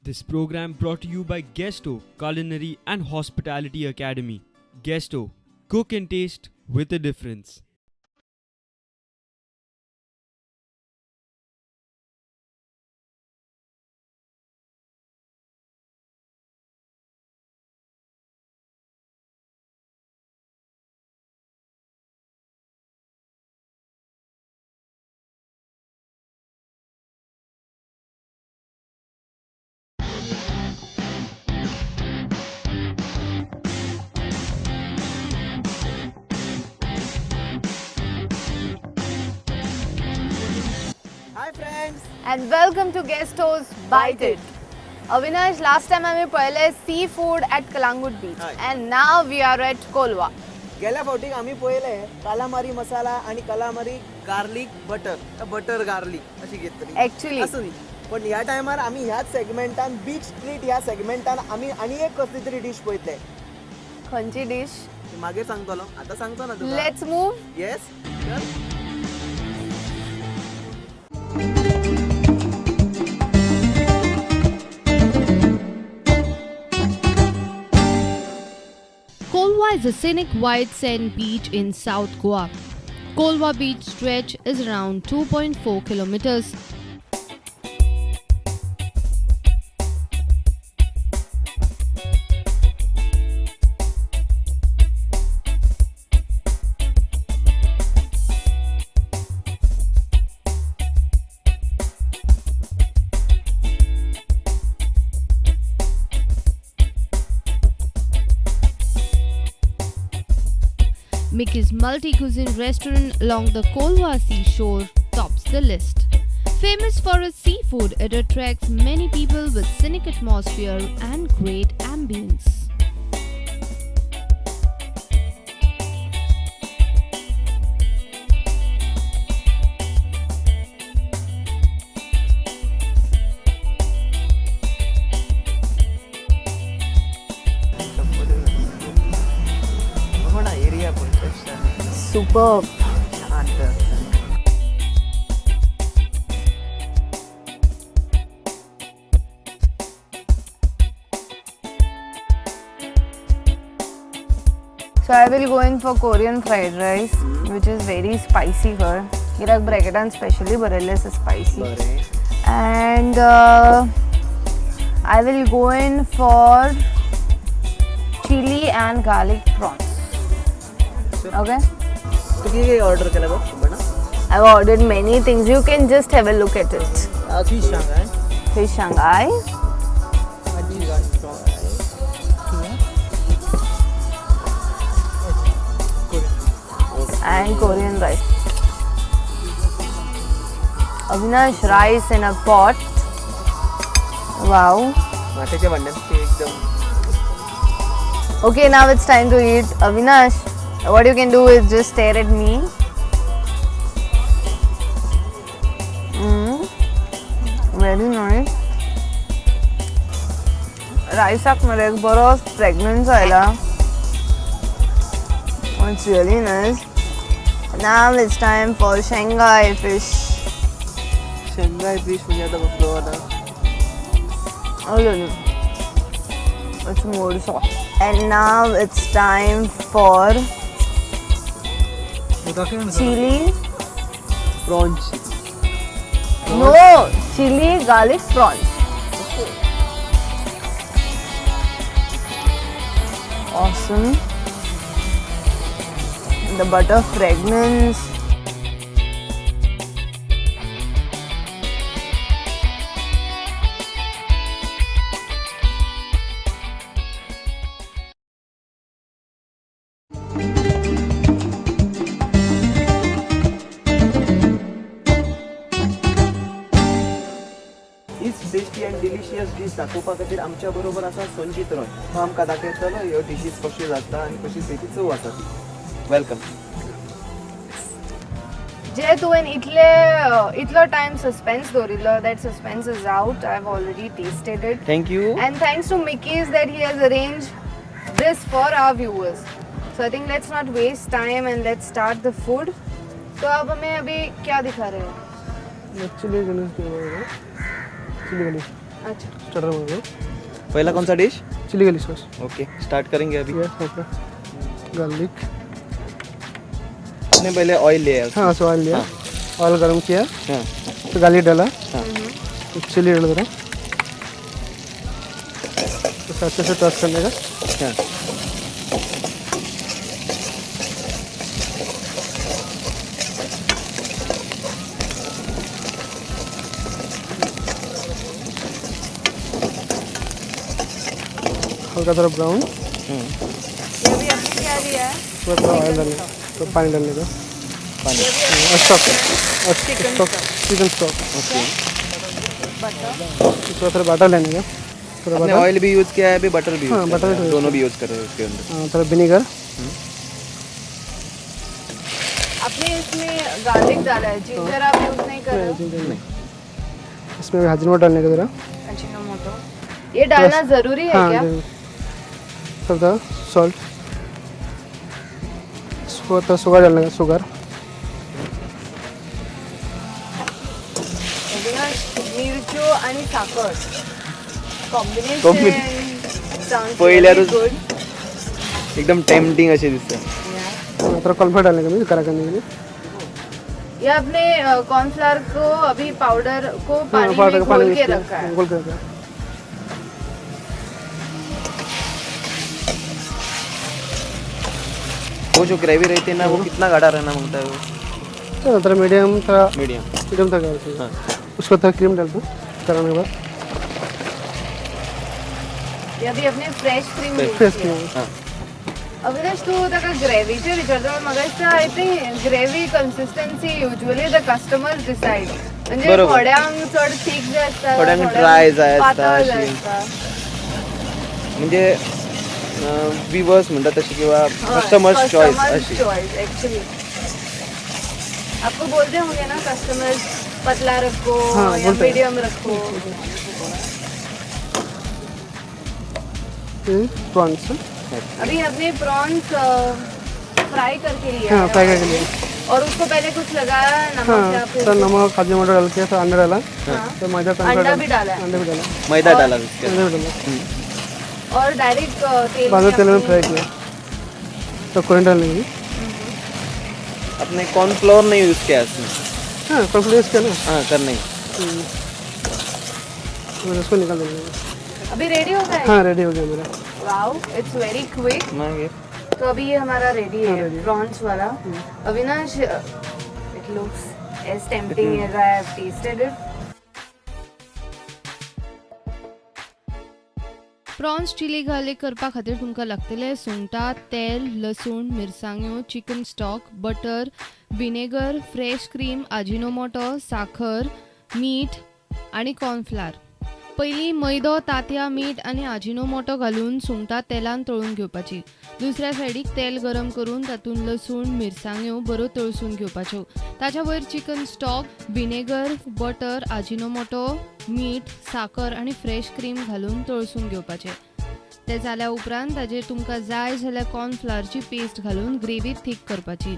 This program brought to you by Guesto Culinary and Hospitality Academy. Guesto, cook and taste with a difference. Hi friends And welcome to Guesto's Bite It. Avinash, last time आम्ही पळयले sea food at Calangute beach हय. And now we are at Colva. गेल्या फावटीक आमी पळयले कालामारी मसाला आणि calamari garlic butter, butter garlic अशी घेतली Actually. आसूं दी. पण ह्या टायमार आमी ह्याच सेगमेंटान बीच स्ट्रीट ह्या सेगमेंटान आमी आनी एक कसली तरी डीश पळयतले. खंयची डिश? मागीर सांगतलो, आतां सांगचो ना तुका. Let's move. Yes. Colva is a scenic white sand beach in South Goa. Colva beach stretch is around 2.4 kilometers. Mickey's multi-cuisine restaurant along the Colva seashore tops the list. Famous for its seafood, it attracts many people with scenic atmosphere and great ambience. हो ना, area पण super. शांत. So I will go in for Korean fried rice, which is very spicy खंय, कित्याक ब्रॅकेटान specially बरयल्लें आसा spicy. बरें. And I will go in for chili and garlic prawns. Okay? तू कितें ऑर्डर केला गो Suparna? I've ordered many things. You can just have a look at it. Fish Shanghai. Fish Shanghai. And Korean rice. Avinash, rice in a pot. Wow. माट्याच्या भांड्यात ते एकदम. Okay, now it's time to eat. Avinash, what you can do is just stare at me. Very nice. रायसाक मरे एक बरो fragrance आयला. It's really nice. Now it's time for Shanghai fish. Shanghai fish म्हणजे आता कसलो आता? Oh, no, no. It's more soft. And now it's time for chili. Prawns. No, chili garlic prawns. Awesome. The butter fragrance. हीच tasty and delicious dish दाखोवपा खातीर आमच्या बरोबर आसा संजीत रॉय. तो आमकां दाखयतलो ह्यो डिशीज कश्यो जाता आनी कशी तेची चव आसा ती. Welcome. जे तुवें इतले इतलो टायम सस्पेन्स दवरिल्लो, that suspense is out. I have already tasted it. Thank you. And thanks to Mickey's that he has arranged this for our viewers. So I think let's not waste time and let's start the food. तो आप हमें अभी क्या दिखा रहे हो? Chili chilli. अच्छा. Starter बोल दो. पहला कौन सा dish? Chilli garlic sauce. Okay, start करेंगे अभी. Yes, okay. Garlic. आपने पहले ऑयल लिया है? हाँ, सो ऑयल लिया, ऑयल गर्म किया. हाँ. तो गार्लिक डाला. हाँ. तो चिली डाल रहा, तो अच्छे से टॉस करने का. हाँ. हल्का थोड़ा ब्राउन. ये अभी आपने क्या लिया है? उसमें थोड़ा ऑयल डालने, तो पानी डालने का. पानी. Stock, stock, chicken stock. Okay. Butter. उसमें थोड़ा बटर लेने का, थोड़ा आपने बटर. ऑयल भी यूज किया है अभी, बटर भी यूज हाँ, कर बटर रहे हैं. भी. दोनों भी यूज कर रहे हैं इसके अंदर. हाँ, थोड़ा विनेगर. आपने इसमें गार्लिक डाला है, जिंजर आप यूज नहीं कर रहे हो? इसमें हाजिनोमोटो डालने का जरा. अजिनोमोटो ये डालना जरूरी है हाँ, क्या? जरूर. थोड़ा सॉल्ट, थोड़ा शुगर डालने का, शुगर. अविनाश, मिरच्यो आणि साखर कॉम्बिनेशन पयल्यारच गुड. एकदम टेम्पटिंग असे दिसतं. थोड़ा कॉर्नफ्लोर डालने का भी करा करने के लिए. ये आपने कॉर्नफ्लावर को अभी पाउडर को हाँ, पानी पाउडर में का पानी घोल के मिक्स किया, रखा है. घोल के रखा है. वो जो ग्रेवी रहती है ना, वो कितना गाढ़ा रहना मांगता है वो? तो थोड़ा मीडियम, थोड़ा मीडियम. मीडियम था चाहिए. हाँ. उसको थोड़ा क्रीम डाल दो कराने के बाद. ये अभी आपने फ्रेश क्रीम यूज फ्रेश किया. क्रीम. हाँ. अविनाश, तू ताका ग्रेव्हीचे विचारता, म्हाका दिसता I think gravy consistency usually the customers decide. म्हणजे बरोबर. थोड्यांक चड थीक जाय आसता, थोड्यांक dry जाय आसता पातळ जाय अशी. आसता. म्हणजे विवर्स म्हणतात तशी किंवा कस्टमर्स चॉईस अशी. Choice actually. आपको बोलते होंगे ना कस्टमर्स, पतला रखो हाँ, या बोलते हैं. मीडियम रखो? प्रॉन्स. अभी आपने प्रॉन्स फ्राई करके लिया हाँ, है. फ्राई करके लिया. और उसको पहले कुछ लगाया, नमक हाँ, या फिर थोड़ा नमक, हाजिनोमोटो डाल के, थोड़ा अंडा डाला. हाँ. तो मैदा अंडा भी डाला है? अंडा भी डाला. मैदा डाला उसके अंडा भी डाला. और डायरेक्ट तेल बाद में में तेल में आपने- फ्राई किया, तो कोरिएंडर डालेंगे. आपने कॉर्नफ्लोर नहीं यूज किया इसमें? हाँ, कॉर्नफ्लोर यूज़ किया ना. हाँ, कर नहीं. और उसको निकाल देंगे. अभी रेडी हो गया है? हाँ, रेडी हो गया मेरा. Wow, it's very quick. मागीर तो अभी ये हमारा रेडी हाँ, है ready है. प्रॉन्स वाला. Avinash, it looks as tempting as I have tasted it. Prawns chilli garlic करपा खातीर तुमकां लागतले सुंगटां, तेल, लसूण, मिरसांग्यो, chicken stock, butter, vinegar, fresh cream, Ajinomoto, साखर, मीठ आनी कॉर्नफ्लावर. पयलीं मैदो, तांतयां, मीठ आनी आजिनोमोटो घालून सुंगटां तेलान तळून घेवपाची. दुसऱ्या सायडीक तेल गरम करून तातूंत लसूण, मिरसांग्यो बऱ्यो तळसून घेवपाच्यो. ताच्या वयर chicken stock, vinegar, butter, Ajinomoto, मीठ, साखर आनी फ्रेश क्रीम घालून तळसून घेवपाचें. तें जाल्या उपरांत ताजेर तुमकां जाय जाल्यार कॉर्नफ्लावरची पेस्ट घालून ग्रेवी थीक करपाची.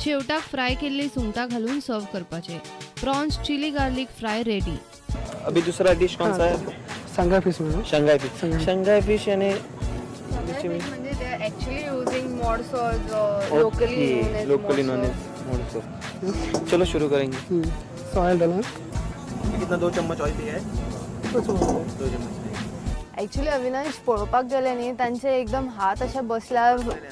शेवटाक फ्राय केल्ली सुंगटां घालून सर्व करपाचें. Prawns chilli garlic fry ready. अभी दूसरा डिश कौन सा है? शंघाई फिश में. Shanghai fish. शंघाई फिश यानी म्हणजे they are actually using मोडसो, locally known as locally known मोडसो. एज मोडसो. चलो, शुरू करेंगे. ऑयल डाला. कितना, 2 चम्मच ऑयल लिया है? 2 चम्मच. ऍक्च्युली अविनाश, पळोवपाक गेले न्ही, तांचे एकदम हात अशे बसला.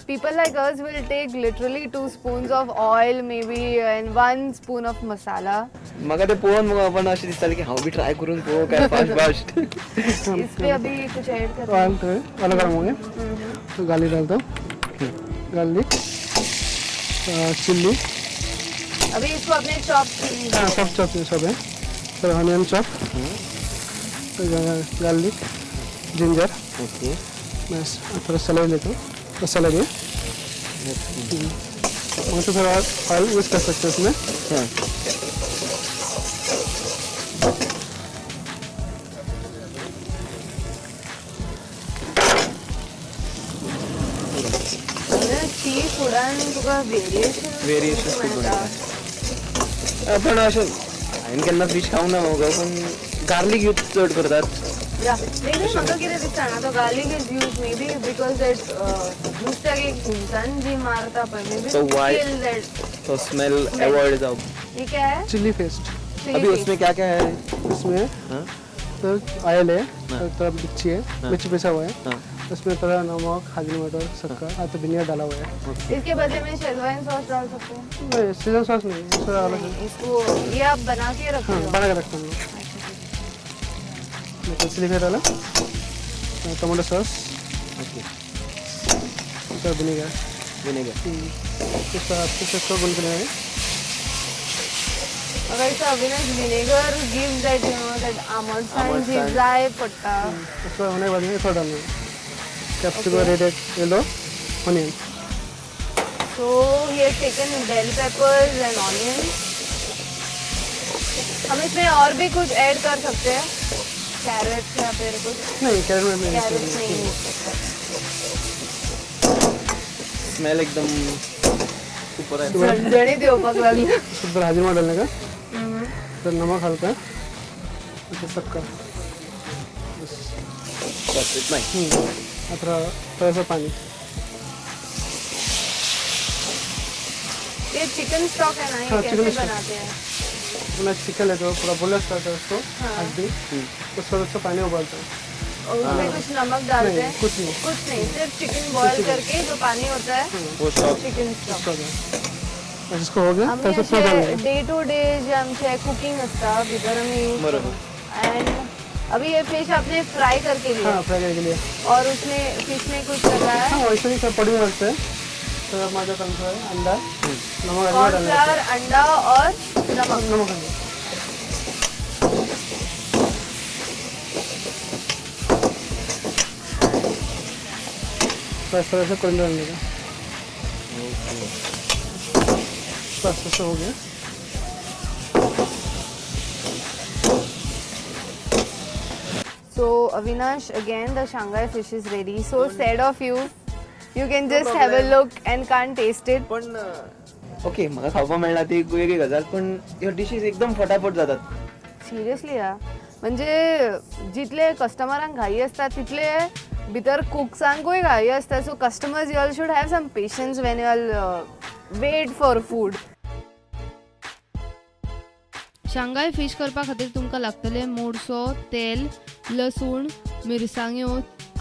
People like us will take literally two spoons of oil maybe and one spoon of masala. म्हाका ते पळोवन मगो आपण अशें दिसतालें की हांव बी ट्राय करून पळोवं काय फास्ट फास्ट. इस पे अभी कुछ ऐड कर? ऑयल तो ऑयल गर्म हो गया, तो गार्लिक डाल दो, गार्लिक, चिल्ली. अभी इसको अपने चॉप. हाँ, सब चॉप सब है. फिर onion chop, garlic, ginger. Okay. बस, थोड़ा सलाद लेता हूँ, तो सलाद है तो थोड़ा ऑयल यूज़ कर सकते हैं इसमें. हाँ. सी फुडान तुका व्हेरिएशन Variations खूप मेळटा. पण अशें हांवें केन्ना फिश खावंक ना मगो, पण गार्लीक यूज चड करतात. या, मे बी म्हाका कितें दिसता ना, तो garlic is used maybe because that नुस्त्याक एक हुनसाण जी मारता पळय, may be So why- kill that. तो स्मेल अवॉइड जाओ. ये क्या है? Chilli paste. Chili अभी paste. उसमें क्या क्या है? इसमें हाँ? तो ऑयल है और थोड़ा मिर्ची है, मिर्ची पिसा हुआ है। हाँ। उसमें थोड़ा नमक, हल्दी मटर, शक्कर और तो विनेगर डाला हुआ है। इसके बदले में शेजवान सॉस डाल सकते हैं? नहीं, सीजन सॉस नहीं, इसमें अलग है। नहीं, इसको ये आप बना के रखते हाँ, हो? बना के रखता हूँ। चिली फेस डाला, टमाटो सॉस, थोड़ा विनेगर। विनेगर। इसका अच्छे से इसको गुल करना है। अगर इसका Avinash, vinegar gives that that आमटसाण जी आमटसाण. जाय पडटा. उसको होने के बाद में थोड़ा डालना है capsicum, red yellow onion. So he has taken bell peppers and onions. हम इसमें और भी कुछ ऐड कर सकते हैं, कैरेट या फिर कुछ? नहीं, कैरेट में नहीं। कैरेट नहीं use। Smell एकदम सुपर है. झणझणीत येवपाक लागली. उसको हाजमा डालने का, फिर नमक हल्का और शक्कर, बस। बस इतना ही? और थोड़ा थोड़ा सा पानी। ये चिकन स्टॉक है ना, ये हाँ, कैसे चिकन स्टॉक। बनाते हैं? अपना चिकन लेते हो, पूरा बोनलेस करते हैं उसको, हड्डी उसको, उसको पानी उबालते हैं। और उसमें कुछ नमक डालते नहीं, हैं? कुछ नहीं। कुछ नहीं, सिर्फ चिकन बॉईल करके जो पानी होता है, वो स्टॉक। Chicken stock. उसको बस इसको हो गया आमी तो इसको अशे डालना है। डे टू डे जे आमचे कुकिंग आसता भितर आमी यूज. एंड अभी ये फिश आपने फ्राई करके लिया? हाँ, फ्राई करने के लिए। और उसमें फिश में कुछ लगा है? हाँ, वैसे ही सब पड़ी में रखते हैं। थोड़ा टमाटर कम है, अंडा, नमक, हल्दी डालना है। कॉर्नफ्लावर, अंडा और नमक। नमक हल्दी। बस थोड़ा सा कोरिएंडर डालने का, बस ऐसा हो Gaya. So Avinash, again the Shanghai fish is ready. So sad of you. You can just have a look and can't taste it. पण ओके, म्हाका खावपाक मेळना ती एक वेगळी गजाल, पण ह्यो डिशीज एकदम फटाफट जातात. सिरियसली या, म्हणजे जितले कस्टमरांक घाई आसता तितले भितर कुक्सांकूय घाई आसता. So customers, you all should have some patience when you all wait for food. Shanghai fish करपा खातीर तुमकां लागतलें मोडसो, तेल, लसूण, मिरसांग्यो,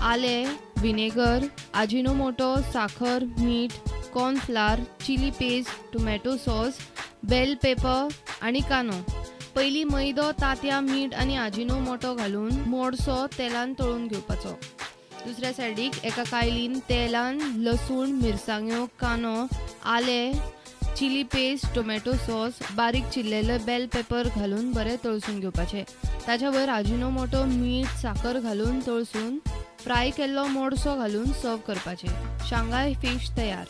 आलें, विनेगर, आजिनोमोटो, साखर, मीठ, cornflour, chilli paste, tomato sauce, bell pepper आनी कांदो. पयलीं मैदो, तांतयां, मीठ आनी आजिनोमोटो घालून मोडसो तेलान तळून घेवपाचो. दुसऱ्या सायडीक एका कायलीन तेलान लसूण, मिरसांग्यो, कांदो, आलें, चिली पेस्ट, टोमॅटो सॉस, बारीक चिरलेले बेल पेपर घालून बरें तळसून घेवपाचें. ताच्या वयर आजिनोमोटो, मीठ, साकर घालून तळसून फ्राय केल्लो मोडसो घालून सर्व करपाचें. शांघाय फिश तयार.